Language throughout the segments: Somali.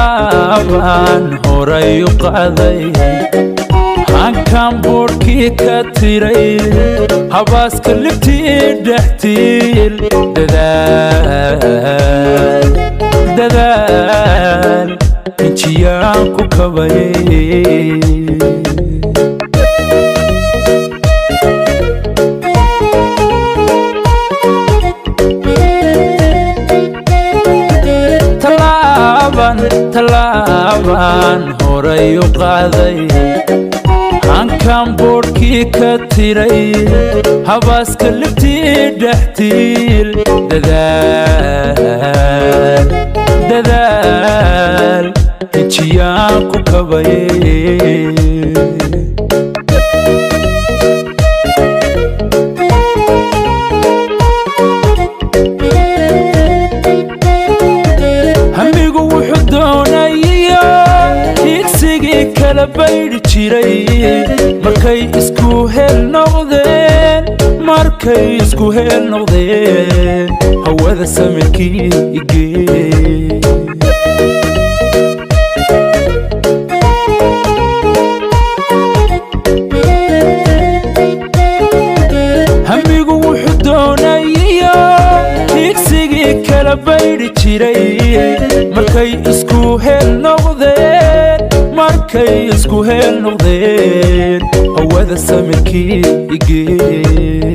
Tallaabaan horay u qaaday, hankaan boodhkii ka tiray, habaaska libtii dhextiil. Dadaal, dadaal, injiyaan ku kabay. Tallaaban, tallaabaan horay u qaaday, hankaan boodhkii ka tiray, habaaska libtii dhextiil. Dadaal, dadaal, injiyaan ku kabay. Hamigu wuxuu doonayo higsigii kala baydhi jiray, markay isku hel noqdeen, markay isku hel noqdeen, hawada samirkii igee. Hamigu wuxuu doonayo higsigii kala baydhi jiray, markay isku hel noqdeen, markay isku hel noqdeen, hawada samirkii igee.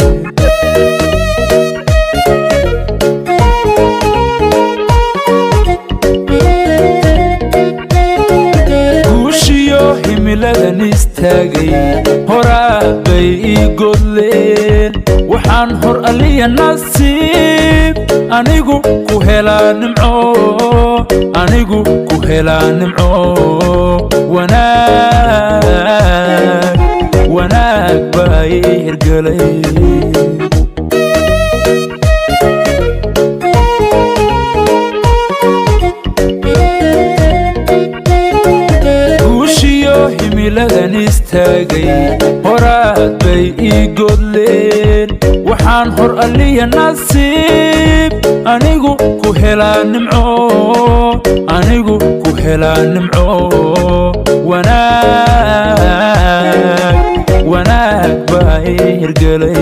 Guushiyo himiladan istaagay horaa bay ii godleen. Waxaan hor alliya nasiib anigu ku helaa nimco, anigu ku helaa nimco. Wanaag, wanaag baa ii hirgelay. Guushiyo himiladan istaagay horaad bay ii godleen. Waxaan hor alliya nasiib anigu ku helaa nimco, anigu ku helaa nimco. Wanaag, wanaag baa ii hirgelay.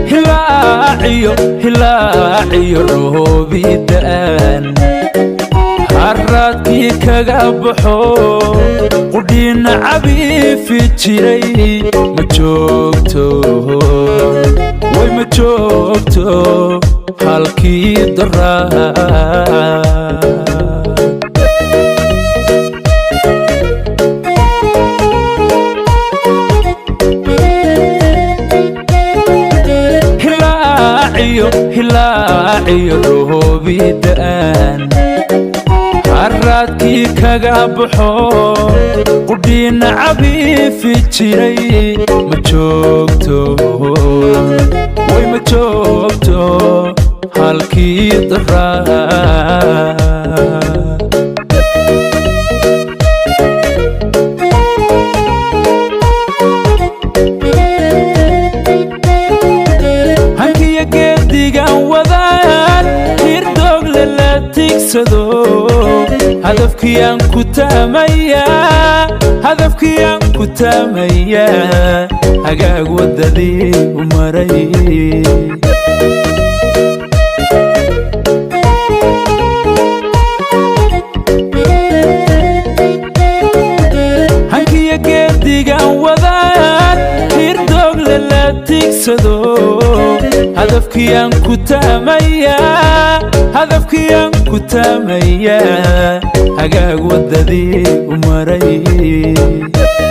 Hilaaciyo, hilaaciyo roobidaan haraadkii kaga baxo, qudhiina cabiifi jiray ma joogto, way ma joogto halkii daraa. Hilaaciyo, hilaaciyo roobidaan haraadkii kaga baxo, qudhiina cabiifi jiray ma joogto, way ma joogto halkii daraa. Hankiya geedigan wadaan hirdoogle la tigsado, hadafkiyaan ku taamayaa, hadafkiyaan ku taamayaa, hagaag waddadii u maray. Hankiya geedigan wadaan hirdoogle la tigsado, hadafkiyaan ku taamayaa, hadafkiyaan ku taamayaa, hagaag waddadii u maray.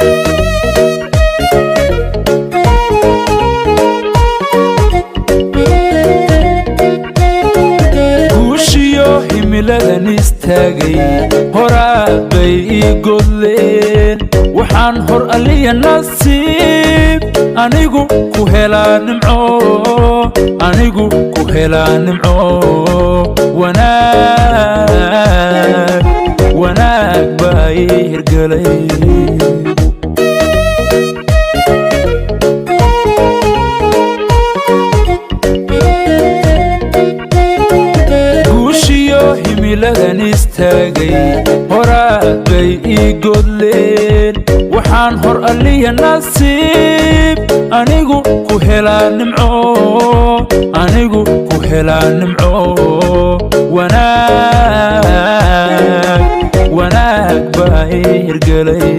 Waxaan hor alliya nasiib anigu ku helaa nimco, anigu ku helaa nimco. Wanaag, wanaag baa ii hirgelay. Guushiyo himiladan istaagay horaad bay ii godleen. Waxaan hor alliya nasiib anigu ku helaa nimco, anigu ku helaa nimco. Wanaag, wanaag baa ii hirgelay.